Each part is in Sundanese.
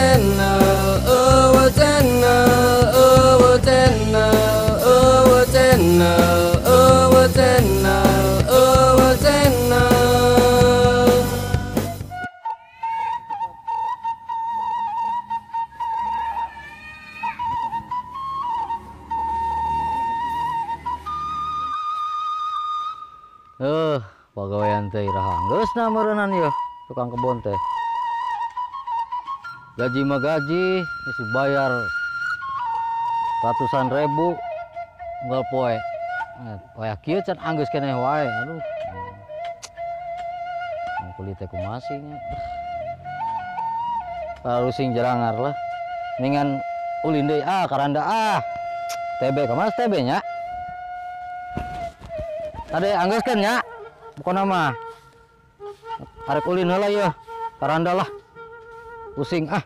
Channel, Eueuh Channel, Eueuh Channel, Eueuh Channel, Eueuh Channel, Eueuh Channel. Pagawean teh iraha geus na meureunnan ieu tukang kebon teh. Gaji mah gaji, geus dibayar ratusan ribu unggal poe. Wayah kieu can anggeus keneh wae, aduh. Kulit teh kumaha sih nya. Parusing jerangar lah. Ningan ulin deui ah karanda ah. TB ka mana TB nya? Tadi anggeuskeun nya. Pokona mah arek ulin heula ieu, karanda lah. Pusing ah.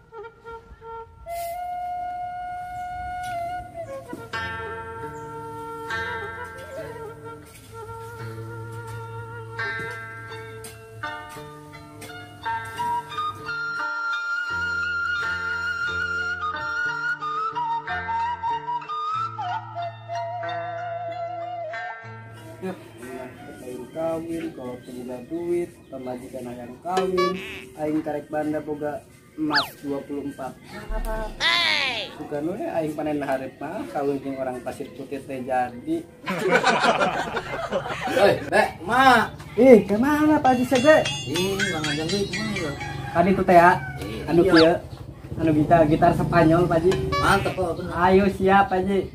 Aing kawin, kalau boga duit, pamajikan hayang kawin, aing karek banda boga emas 24. Bukan we aing panen hareup mah kawin jeung orang Pasir Putih teh jadi. Hei, Bek, ma. Ih, kemana Pak Haji Sege? Ih, Bang Ajang deui kumaha ya? Tadi tuh teh ya, anu kieu, anu gitar Spanyol Pak Haji. Mantep kok bener. Ayo siap Pak Haji.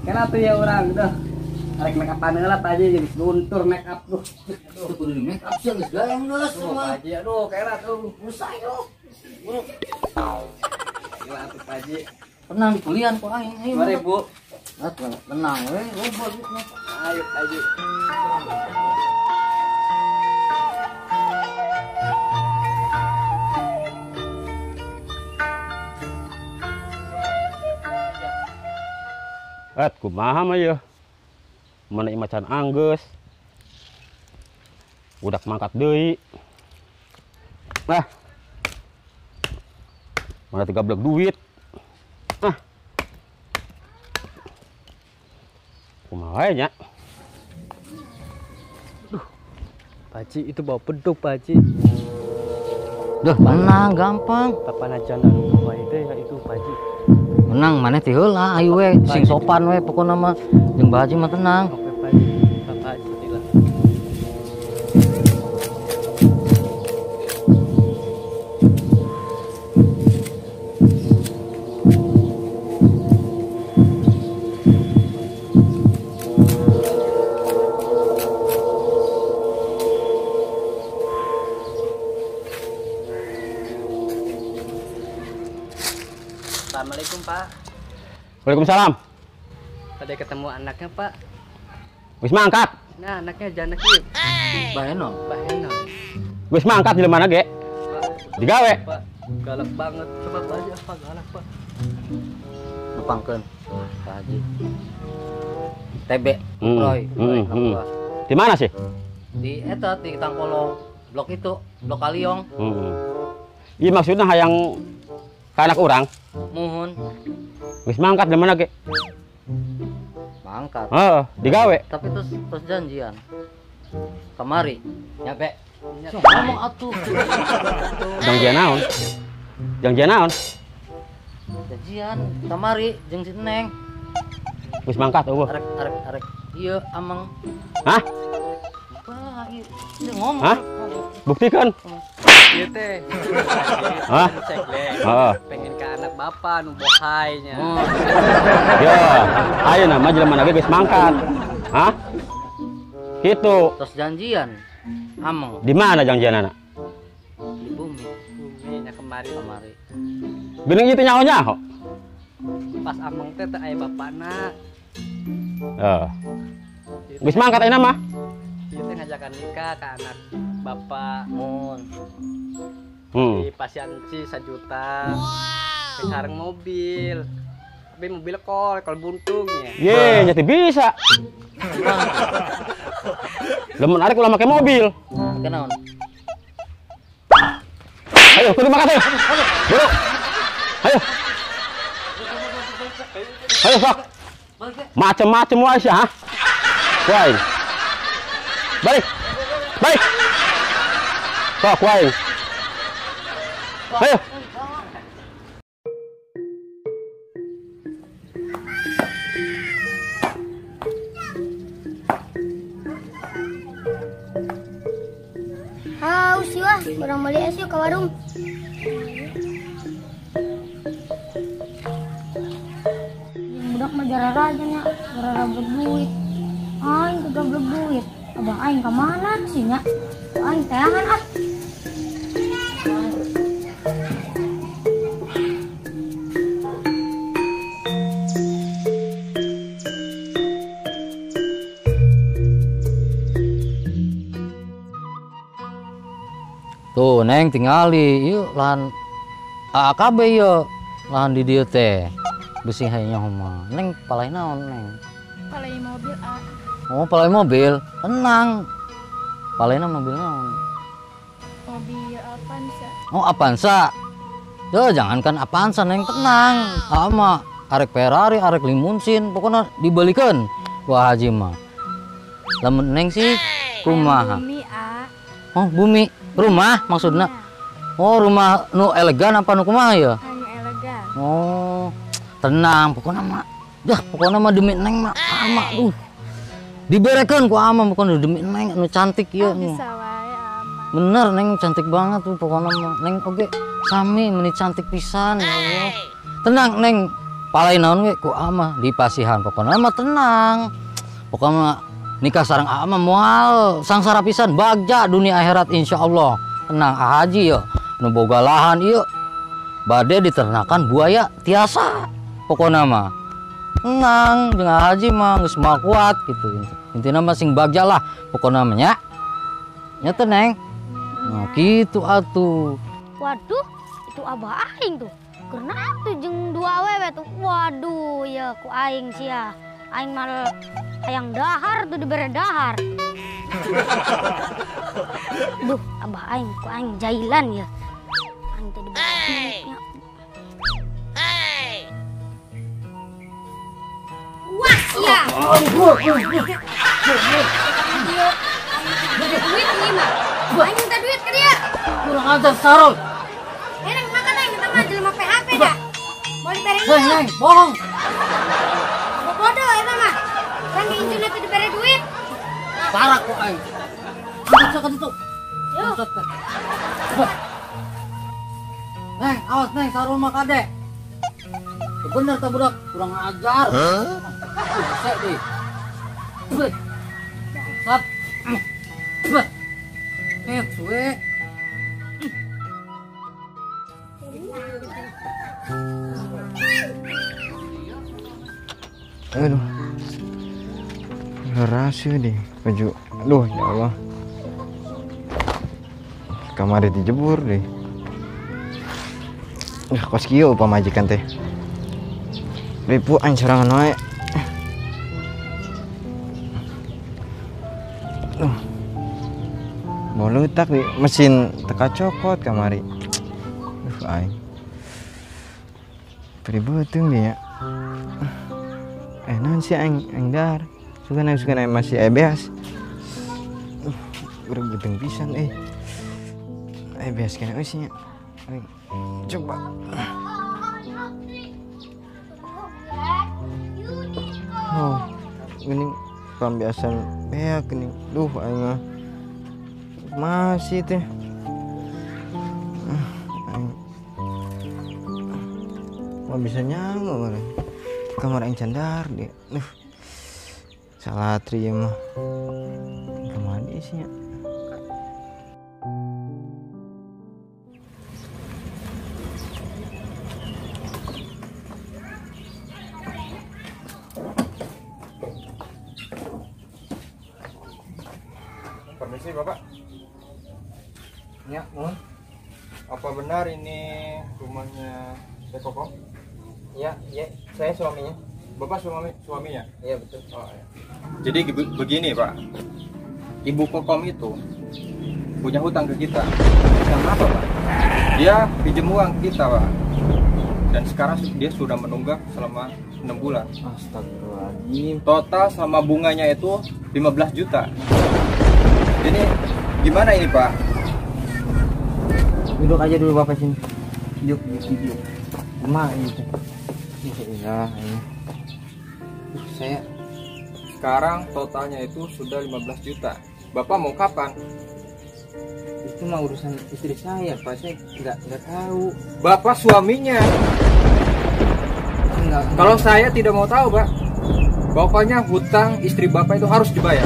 Kena tuh ya urang dah. Arek make upan heula Pak Haji jadi luntur make up tuh. Aduh, kudu di make up sih geus gayeng geus mah. Pak Haji aduh kena tuh. Usah yo. Gila tuh Pak Haji. Tenang kulian kok aing. 2000. Nah, tenang we, loba duitna. Ayo Pak Haji. Kumaha mah yeuh. Mana macan anggeus. Budak mangkat deui. Nah. Mana 13 duit. Ah. Kumaha wae nya. Duh. Pak Haji itu bawa beduk Pak Haji. Duh, menang gampang. Papan aja anu bawa itu ya itu Pak Haji. Menang maneh ti heula ayo we sing sopan we pokona mah jeung Pak Haji mah tenang. Oke Pak Haji, Bapak Haji lah. Assalamualaikum Pak. Waalaikumsalam. Tadi ketemu anaknya Pak. Wis mangkat. Nah anaknya jana kieu. Baheno. Baheno. Wis mangkat di mana ge? Digawe. Pak, galak banget. Coba Pak Haji apa galak Pak? Nepangkeun Pak Haji. TB Roy. Di mana sih? Di eta di Tangkolo blok itu, blok Kaliong. Iya maksudnya hayang ka anak urang. Muhun. Wis mangkat di mana ge? Mangkat. Heeh, digawe. Tapi terus janjian. Kemari. Nyampe. Ngomong atuh. Janjian naon? Janjian naon? Janjian kamari jeung si Neng. Wis mangkat eueuh. Arek arek arek. Ieu amang. Hah? Wah, ieu ngomong. Hah? Buktikan. Ieu teh. Hah? Heeh. Pengen ke anak bapak nu bohai nya. Ya, ayeuna mah jelema ge geus mangkat. Hah? Gitu. Terus janjian amang. Di mana janjianana? Di bumi. Bumi nya kemari. Kemari. Geuning ieu teh nyaho-nyaho. Pas amang teh teu aya bapana. Heeh. Geus mangkat ayeuna mah. Ieu teh ngajakan nikah ke anak bapak. Mun. Di pasianci 1 juta. Wow. Sareng mobil. Tapi mobil kol buntung ya. Ye, jadi bisa. Lamun arek ulah make mobil. Kenaon? Ayo, kudu makan ayo. Bro. Ayo. Ayo sok. Macem-macem wae sia, ha? Wae. Balik. Balik. Sok wae. Ayo. Haus sih wah, kurang beli es yuk ke warung. Budak mah jarara aja nya, jarara berduit. Aing juga berduit. Abang aing kemana sih nya? Aing tayangan ah. Tuh Neng tingali ieu lahan AAKB ieu lahan di dieu teh. Beusi hayang nyaho mah. Neng palai naon Neng? Palai mobil A. Oh, palai mobil. Tenang. Palaina mobil naon? Mobil Avanza. Oh, Avanza. Duh, jangankan Avanza Neng, tenang. Ama arek Ferrari, arek limunsin, pokoknya dibalikeun ku Haji mah. Lamun Neng sih kumaha? Bumi A. Oh, bumi. Rumah maksudnya? Oh, rumah nu elegan apa nu kumaha ya? Anu elegan. Oh, tenang pokoknya mah. Dah, pokoknya mah demi Neng mah ama duh. Diberekeun ku ama pokoknya demi Neng anu cantik ieu. Bisa wae ama. Bener Neng cantik banget tuh pokoknya mah. Neng oge sami meuni cantik pisan ya Allah. Tenang Neng, palai naon we ku ama dipasihan pokoknya mah tenang. Pokoknya mah nikah sareng ama moal sangsara pisan bagja dunia akhirat insyaallah. Tenang Haji yo nu boga lahan ieu bade diternakan buaya tiasa pokona mah. Tenang jeung Haji mah geus moal kuat gitu. Intina mah sing bagja lah pokona mah nya. Nya teh Neng. Nah kitu atuh. Waduh, itu abah aing tuh. Karena atuh jeung dua awewe tuh. Waduh ya ku aing sia. Aing mal hayang dahar tuh dibere dahar. Duh, abah aing ku aing jailan ya. Aing teh dibere duitnya. Wah, ya. Duit nih mah. Aing minta duit ke dia. Kurang ajar Sarul. Neng makan aing kita mah jelema PHP dah. Mau dibere ieu. Neng, bohong. Bodoh eta mah. Kan diinjuna teh dibere duit. Parah kok aing. Angkat sok ka ditu. Angkat teh. Neng, awas Neng, Sarul mah kade. Bener teh budak, kurang ajar. Hah? Deh. Bangsat. Eh, suwe. Aduh. Rasio deh baju. Aduh, ya Allah. Kamar dijebur deh. Nah, kos kieu pamajikan teh. Ribu aing sorangan wae. Duh. Bolutak di mesin teka cokot kamari. Duh aing. Peribeuteung dia. Naon sih aing aing dahar. Sugan aing masih beas. Urang beuteung pisan euy. Beas kana euy nya. Aing coba. Oh, geuning pambiasan beak geuning. Duh aing mah. Masih teh. Aing. Mah bisa nyangu mana. Kamar aing candar dia. Duh. Salatri ya mah. Kamar isinya. Permisi Bapak. Ya, mohon. Apa benar ini rumahnya Teh Kokom? Ya, ya, saya suaminya. Bapak suaminya? Iya, betul. Oh, ya. Jadi begini, Pak. Ibu Kokom itu punya hutang ke kita. Hutang apa, Pak? Dia pinjam uang ke kita, Pak. Dan sekarang dia sudah menunggak selama 6 bulan. Astagfirullahaladzim. Total sama bunganya itu 15 juta. Jadi gimana ini Pak? Duduk aja dulu Bapak sini. Duduk, duduk. Emak gitu. Ya, ini. Saya sekarang totalnya itu sudah 15 juta. Bapak mau kapan? Itu mah urusan istri saya, Pak. Saya nggak tahu. Bapak suaminya. Enggak. Kalau saya tidak mau tahu, Pak. Pokoknya hutang istri Bapak itu harus dibayar.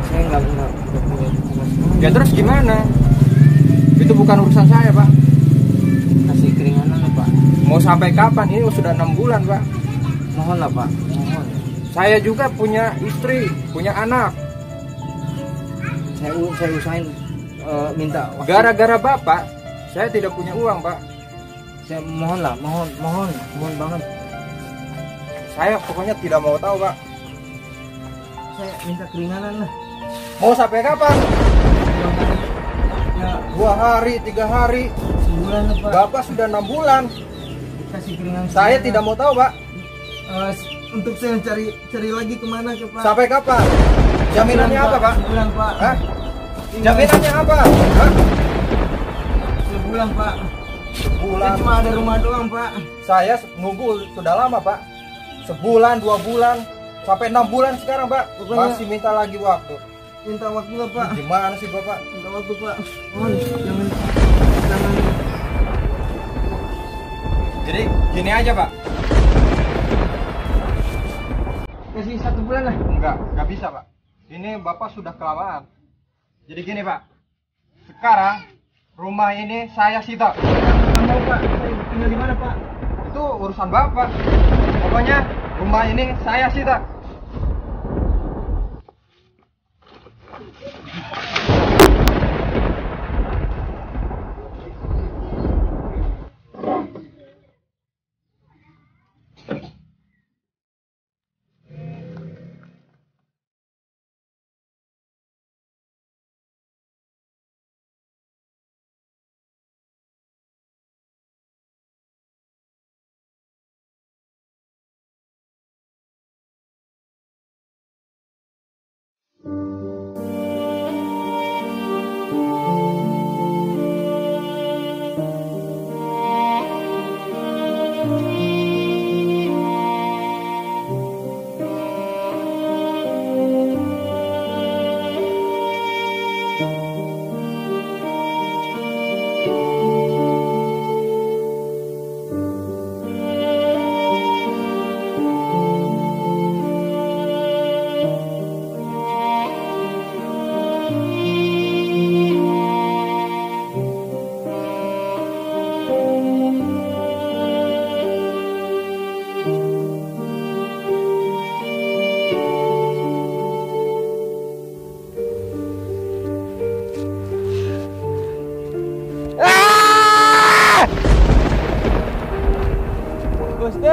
Saya nggak punya sama sekali. Ya terus gimana? Itu bukan urusan saya, Pak. Kasih keringanan, Pak. Mau sampai kapan? Ini sudah 6 bulan, Pak. Mohon lah, Pak. Mohon. Saya juga punya istri, punya anak. Saya usahain minta waktu. Gara-gara Bapak, saya tidak punya uang, Pak. Saya mohon lah, mohon banget. Saya pokoknya tidak mau tahu, Pak. Saya minta keringanan lah. Mau sampai kapan? Ya, 2 hari, 3 hari, sebulan lah, Pak. Bapak sudah 6 bulan. Kasih keringanan. Saya tidak mau tahu, Pak. Untuk saya cari lagi kemana ke Pak? Sampai kapan? Jaminannya apa, Pak? Sebulan, Pak. Hah? Jaminannya apa? Hah? Sebulan, Pak. Sebulan. Saya cuma ada rumah doang, Pak. Saya nunggu sudah lama, Pak. Sebulan, 2 bulan, sampai 6 bulan sekarang, Pak. Pokoknya masih minta lagi waktu. Minta waktu lah, Pak. Gimana sih, Bapak? Minta waktu, Pak. Mohon, jangan. Jadi gini aja, Pak. Kasih 1 bulan lah. Enggak bisa, Pak. Ini Bapak sudah kelamaan. Jadi gini, Pak. Sekarang rumah ini saya sita. Nggak mau, Pak. Saya tinggal di mana, Pak? Itu urusan Bapak. Pokoknya rumah ini saya sita. Gusti.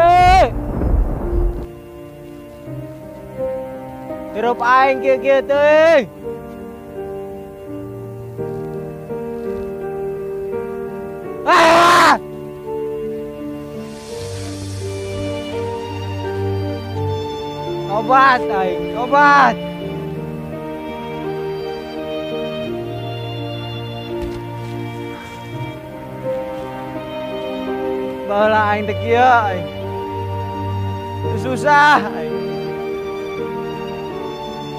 Hirup aing kieu-kieu teuing. Ah! Tobat aing, tobat. Baheula aing teh kieu aing. Susah aing.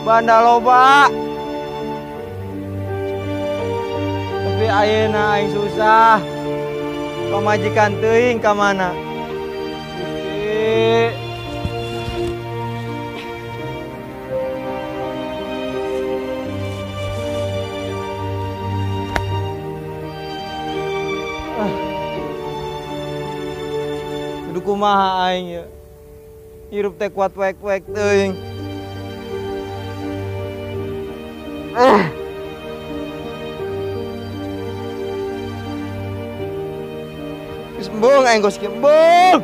Banda loba. Tapi ayeuna aing susah. Pamajikan teuing ka mana? Gusti. Kudu kumaha aing ieu. Hirup teh kuat poek-poek teuing. Geus embung aing geus kieu embung.